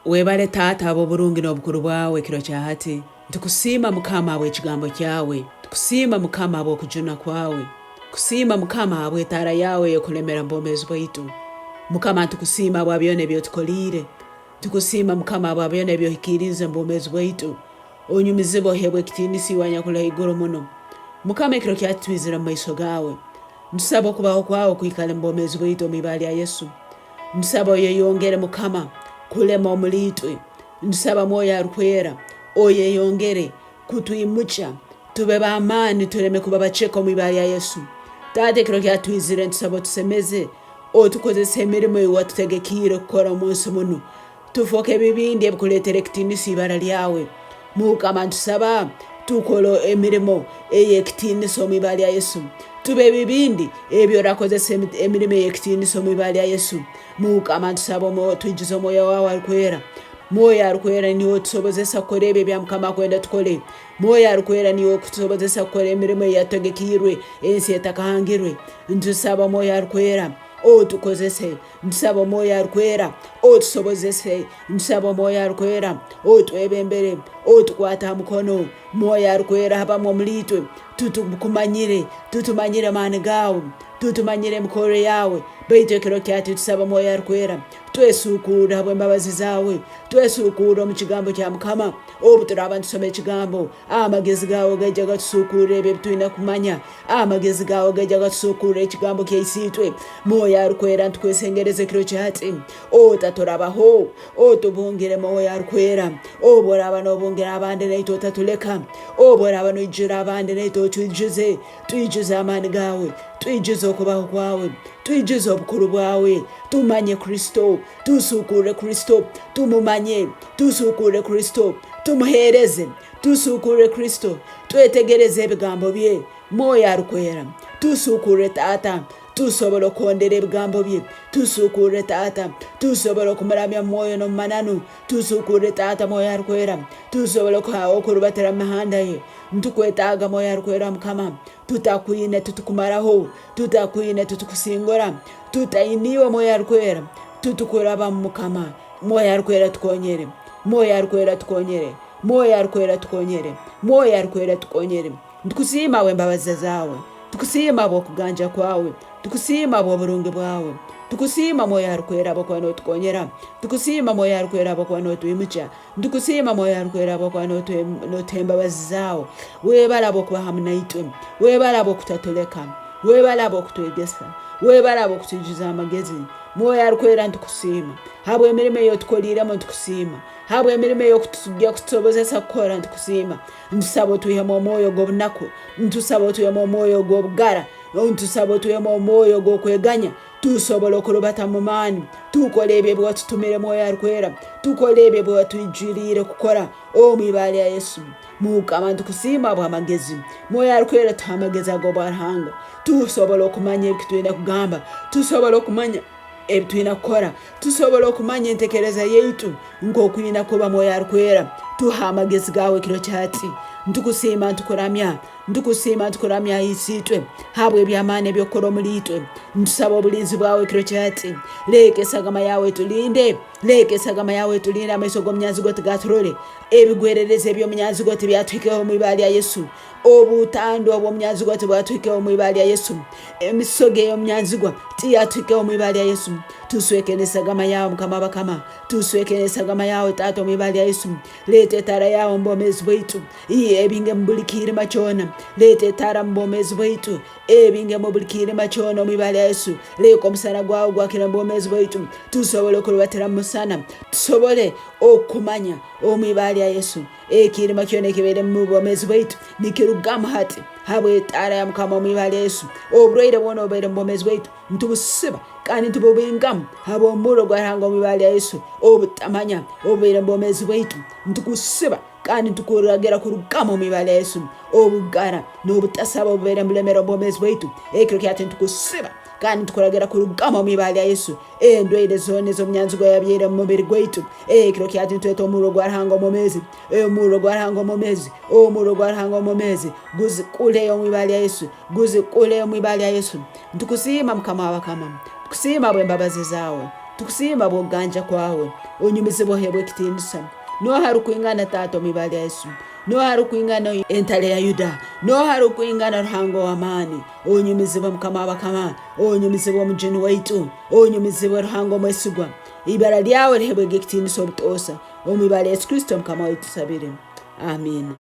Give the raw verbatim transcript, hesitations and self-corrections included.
Webale, Taata, habw'oburungi n'obukuru bwawe kiro kya hati. Nitukusiima, Mukama, habw'ekigambo kyawe. Nitukusiima, Mukama, habw'okujuna kwawe. Nitukusiima, Mukama, habw'etaara yawe ey'okulemera mu bwomeezi bwaitu. Mukama, nitukusiima habwa byona ebi otukoliire. Nitukusiima, Mukama, habwa byona ebi ohikiiriize mu bwomeezi bwaitu. Onyumizibwe, oheebwe ekitiinisa, iwe Anyakuli Haiguru Muno. Mukama, ekiro kya hati twizire omu maiso gaawe. Nitusaba okubaho kwawe kwikale mu bwomeezi bwaitu omu ibara lya Yesu. Nitusaba oyeyongere, Mukama, kulema omuli itwe. Nitusaba, Mwoyo Arukwera, oyeyongere kutwimukya, tube b'amaani, tuleme kuba baceke omu ibara lya Yesu. Taata, ekiro kya hati twizire, nitusaba otusemeze, otukozese emirimo ei watutegekiire kukora omu nsi munu. Tufooke ebibindi ebikuleetera ekitiinisa ibara lyawe. Mukama, ntusaba tukole emirimo ey'ekitiinisa omu ibara lya Yesu. Tube ebibindi ebi orakozesa emi-, emirimo ey'ekitiinisa omu ibara lya Yesu. Mukama, ntusaba omo-, twijuze Omwoyo wawe Arukwera. Mwoyo Arukwera niwe otusobozesa kukora ebyo ebya Mukama akwenda tukole. Mwoyo Arukwera niwe okutusobozesa kukora emirimo eyatutegekiirwe ensi etakahangirwe. Ntusaba Mwoyo Arukwera otukozese. Ntusaba Omwoyo Arukwera otusobozese. Ntusaba Omwoyo Arukwera otwebembere, otukwate ha mukono. Mwoyo Arukwera, habamu omuli itwe. Tutukumanyire, tutumanyire amaani gaawe, tutumanyire emikorre yaawe. Baitu ekiro kya hati tusaba Mwoyo Arukwera, twesuukurre habw'embabazi zaawe, twesuukurre omu kigambo kya Mukama. Obu turaaba nitusoma ekigambo, amagezi gaawe gaija gatusuukurre ebyo ebitwina kumanya. Amagezi gaawe gaija gatusuukurre ekigambo kya Isiitwe. Mwoyo Arukwera, nitukwesengereza ekiro kya hati. Otaturabaho, otubungire Mwoyo Arukwera. Obu oraaba noobungira abandi, naitwe otatuleka. Obu oraaba noijura abandi, naitwe otwijuze. Twijuze amaani gaawe. Twijuze okubaho kwawe. Twijuze obukuru bwawe. Tumanye Kristo. Tusuukurre Kristo. Tumumanye. Tusuukurre Kristo. Tumuheereze. Tusuukurre Kristo. Twetegereze ebigambo bye. Mwoyo Arukwera, tusuukurre, Taata, tusobole okuhondera ebigambo bye. Tusuukurre, Taata, tusobole okumuramya mu mwoyo n'omu mananu. Tusuukurre, Taata, Mwoyo Arukwera, tusobole okuha-, okurubatira mu mihanda ye. Nitukwetaaga, Mwoyo Arukwera, Mukama. Tutakwine, titukumaraho. Tutakwine, titukusingura. Tutaine iwe, Mwoyo Arukwera, titukurabamu, Mukama. Mwoyo Arukwera, tukonyere. Mwoyo Arukwera, tukonyere. Mwoyo Arukwera, tukonyere. Mwoyo Arukwera, tukonyere. Nitukusiima habw'embabazi zaawe. Tukusiima habw'okuganja kwawe. Tukusiima habw'oburungi bwawe. Tukusiima, Mwoyo Arukwera, habwokuba nootukonyera. Tukusiima, Mwoyo Arukwera, habwokuba nootwimukya. Nitukusiima, Mwoyo Arukwera, habwokuba nootuha, nootuha embabazi zaawe. Webale habwokuba hamu naitwe. Webale habw'okutatuleka. Webale habw'okutwegesa. Webale habw'okutwijuza amagezi. Mwoyo Arukwera, nitukusiima. Habw'emirimo ei otukoliiremu, nitukusiima. Habw'emirimo ey'okutu-, ey'okutusobozesa kukora, nitukusiima. Nitusaba otwihemu omwoyo ogw'obunaku. Nitusaba otwihemu omwoyo ogw'obugara. Nitusaba otwihemu omwoyo ogw'okweganya. Tusobole okurubata mu maani. Tukole ebyo ebi watutumire, Mwoyo Arukwera. Tukole ebyo ebi watwijwiriire kukora. Omu ibara lya Yesu. Mukama, nitukusiima habw'amagezi. Mwoyo Arukwera, tuha amagezi ag'obwa Ruhanga. Tusobole okumanya ebi twine kugamba. Tusobole okumanya ebi twina kukora. Tusobole okumanya entekereza yaitu nk'oku eyina kuba, Mwoyo Arukwera. Tuha amagezi gaawe kiro kya hati. Nitukusiima, nitukuramya. Nitukusiima, nitukuramya, Isiitwe, habw'eby'amaani eby'okukora omuli itwe. Nitusaba obulinzi bwawe kiro kya hati. Leka esagama yaawe etulinde. Leka esagama yaawe etulinde, amaiso g'omunyanzigwa tigaturole. Ebigwererezi eby'omunyanzigwa tibyatuhikeho omu ibara lya Yesu. Obutandwa bw'omunyanzigwa tibwatuhikeho omu ibara lya Yesu. Emisoge y'omunyanzigwa tiyatuhikeho omu ibara lya Yesu. Tusweke n'esagama yaawe, Mukama w'abakama. Tusweke n'esagama yaawe, Taata, omu ibara lya Yesu. Leeta etaara yaawe omu bwomeezi bwaitu. Iye, ebinge mu buli kiirima kyona. Leeta etaara mu bwomeezi bwaitu. Ebinge mu buli kiirima kyona omu ibara lya Yesu. Leka omusana gwawe gwakire mu bwomeezi bwaitu. Tusobole kurubatira mu musana. Tusobole okumanya omu ibara lya Yesu. Ekiirima kyona ekibaire mu bwomeezi bwaitu nikirugamu hati. Habw'etaara ya Mukama omu ibara lya Yesu. Oburwaire bwona obubaire mu bwomeezi bwaitu nitubusiba kandi nitububingamu. Habw'omurro gwa Ruhanga omu ibara lya Yesu. Obutamanya obubaire mu bwomeezi bwaitu nitukusiba. Kandi nitukuragira kurugamu omu ibara lya Yesu. Obugara n'obutasaba obubaire nibulemera omu bwomeezi bwaitu, ekiro kya hati nitukusiba. Kandi nitukuragira kurugamu omu ibara lya Yesu. Endwaire zoona ez'omunyanzigwa yabyaire omu mubiri gwaitu, ekiro kya hati nitweta omurro gwa Ruhanga omwomeezi. Omurro gwa Ruhanga omwomeezi. Omurro gwa Ruhanga omwomeezi. Guzikuleyo omu ibara lya Yesu. Guzikuleyo omu ibara lya Yesu. Nitukusiima, Mukama w'abakama. Tukusiima habw'embabazi zaawe. Tukusiima habw'okuganja kwawe. Onyumizibwe, oheebwe ekitiinisa. Nooha arukwingana, Taata, omu ibara lya Yesu? Nooha arukwingana entale ya Yuda? Nooha arukwingana Ruhanga ow'amaani? Onyumizibwe, Mukama w'abakama. Onyumizibwe, Omujuni waitu. Onyumizibwe, Ruhanga omwesigwa. Ibara lyawe liheebwege ekitiinisa, obutoosa. Omu ibara lya Yesu Kristo, Mukama waitu, tusabire. Amiina.